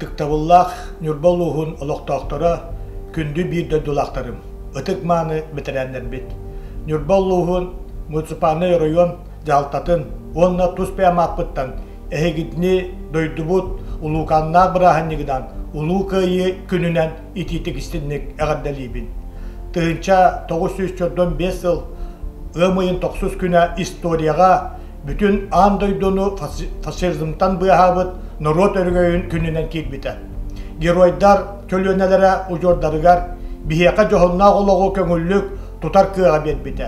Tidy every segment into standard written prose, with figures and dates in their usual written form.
Ытыктабыллаах Ньурба улууһун олохтоохторо, күндү биир дойдулаахтарым, ытык-мааны бэтэрээннэрбит! Ньурба улууһун муниципальнай оройуон дьаһалтатын уонна тус бэйэм ааппыттан эһигитини дойдубут улууканнаах бырааһынньыгынан Улуу Кыайыы күнүнэн итиитик истинник эҕэрдэлиибин. 1945 сыл ыам ыйын тохсус күнэ историяҕа бүтүн аан дойдуну фашизмтан быыһаабыт норуот өрөгөйүн күнүнэн киирбитэ. Геройдар көлүөнэлэрэ удьуордарыгар биһиэхэ дьоһуннаах олоҕу көҥүллүк тутар кыаҕы биэрбитэ.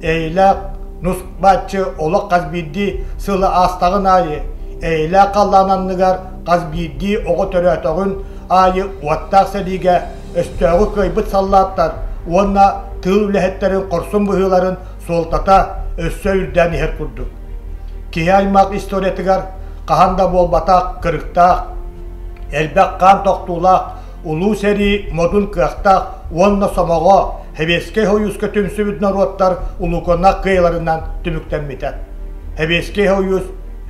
Эйэлээх нус-бааччы олох хас биирдии сылы аастаҕын аайы, эйэлээх халлаан анныгар хас биирдии оҕо төрөөтөҕүн аайы уоттаах сэриигэ өстөөҕү кыайбыт саллааттар уонна тыыл үлэһиттэрин хорсун быһыыларын суолтата өссө үрдээн иһэр курдук. Киһи аймах историятыгар хаһан да буолбатах кырыктаах, элбэх хаан тохтуулаах улуу сэрии модун кыахтаах уонна сомоҕо Сэбиэскэй Сойууска түмсүбүт норуоттар улууканнаах кыайыыларынан түмүктэммитэ. Сэбиэскэй Сойуус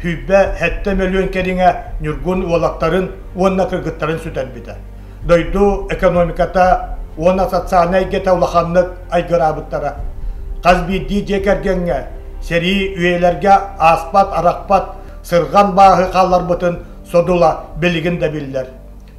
27 мөлүөн кэриҥэ ньургун уолаттарын уонна кыргыттарын сүтэрбитэ. Дойду экономиката уонна социальнай эйгэтэ улаханнык айгыраабыттара. Хас биирдии дьиэ кэргэҥҥэ сэрии үйэлэргэ ааспат-арахпат сырҕан бааһы хаалларбытын содула билигин да биллэр.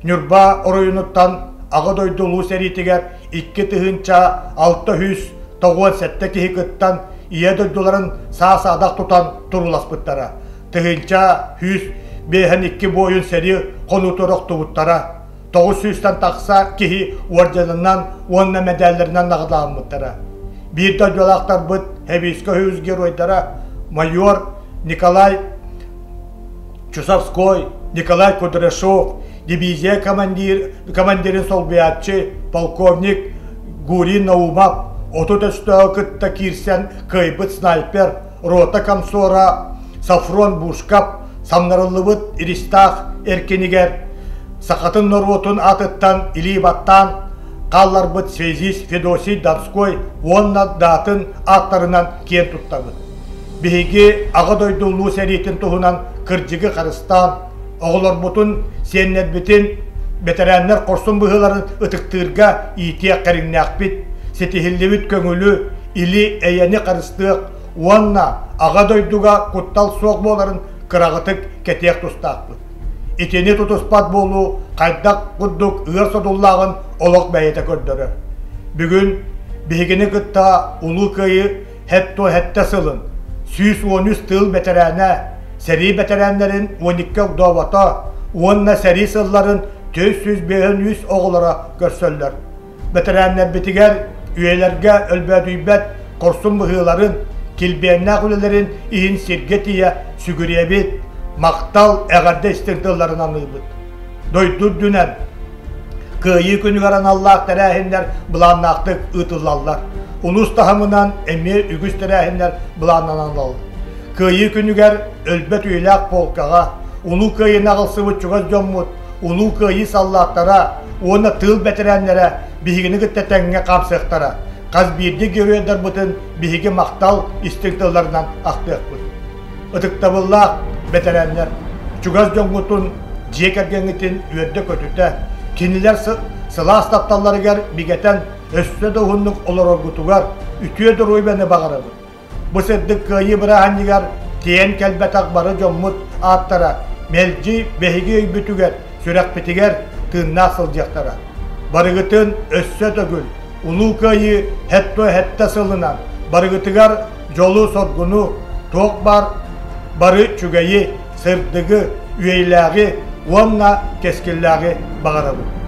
Ньурба оройуонуттан Аҕа дойду Улуу сэриитигэр 2697 киһи кыттан Ийэ дойдуларын саа-саадах тутан турууласпыттара. 1152 буойун сэрии хонуутугар охтубуттара. 900-тан тахса киһи уордьанынан уонна мэдээллэринэн наҕарааламмыттара. Биир дойдулаахтарбыт Сэбиэскэй Союз геройдара майор Николай Чусовской, Николай Кудряшов, дивизия командир, командирын солбуйааччы, полковник Гурий Наумов 30 өстөөҕү кытта киирсэн кыайбыт снайпер, рота комсора Сафрон Бушкап самнарыллыбыт Иристаах эркинигэр сахатын норуотун аатыттан илии баттаан хаалларбыт связист Федосий Донской уонна даатын ааттарынан киэн туттабыт. Биһиги Аҕа дойду Улуу сэриитин туһунан кырдьыгы харыстаан, оҕолорбутун, сиэннэрбитин, бэтэрээннэр хорсун быһыыларын ытыктыырга иитиэх кэриҥнээхпит, ситиһиллибит көҥүлү, или-эйэни харыстыах уонна Аҕа дойдуга куттал суох буоларын кыраҕытык кэтиэх тустаахпыт. Итини тутуспат буолуу хайдах курдук ыар содуллааҕын олох бэйэтэ көрдөрөр. Бүгүн биһигини кытта Улуу Кыайыы 77 сылын 113 тыыл бэтэрээнэ, сэрии бэтэрээннэрин 12 огдообото уонна сэрии сылларын 453 оҕолоро көрсөллөр. Бэтэрээннэрбитигэр үйэлэргэ өлбөөдүйбэт хорсун быһыыларын, килбиэннээх үлэлэрин иһин сиргэ тиийэ сүгүрүйэбит, махтал, эҕэрдэ истиҥ тылларын аныыбыт. Дойду үрдүнэн Кыайыы күнүгэр аналлаах тэрээһиннэр былааннаахтык ыытыллаллар. Улуус таһымынан эмиэ үгүс тэрээһиннэр былааннаналлар. Кыайыы күнүгэр өлбөт үйэлээх полкаҕа Улуу Кыайыыны аҕалсыбыт чугас дьоммут, Улуу Кыайыы саллааттара уонна тыыл бэтэрээннэрэ биһигини кытта тэҥҥэ хаамсыахтара. Хас биирдии геройдарбытын биһиги махтал истиҥ тылларынан ахтыахпыт. Ытыктабыллаах бэтэрээннэр, чугас дьоҥҥутун, дьиэ кэргэҥҥитин үөрдэ-көтүтэ, кинилэр сылаас тапталларыгар бигэтэн өссө да уһуннук олороргутугар үтүө доруобуйаны баҕарабыт. Бу сырдык кыайыы бырааһынньыгар тиийэн кэлбэтэх бары дьоммут ааттара мэлдьи биһиги өйбүтүгэр, сүрэхпитигэр тыыннаах сылдьыахтара. Барыгытын өссө төгүл Улуу Кыайыы 77 сылынан барыгытыгар дьолу-соргуну, туох баар бары үчүгэйи, сырдыгы, үйэлээҕи уонна кэскиллээҕи баҕарабыт.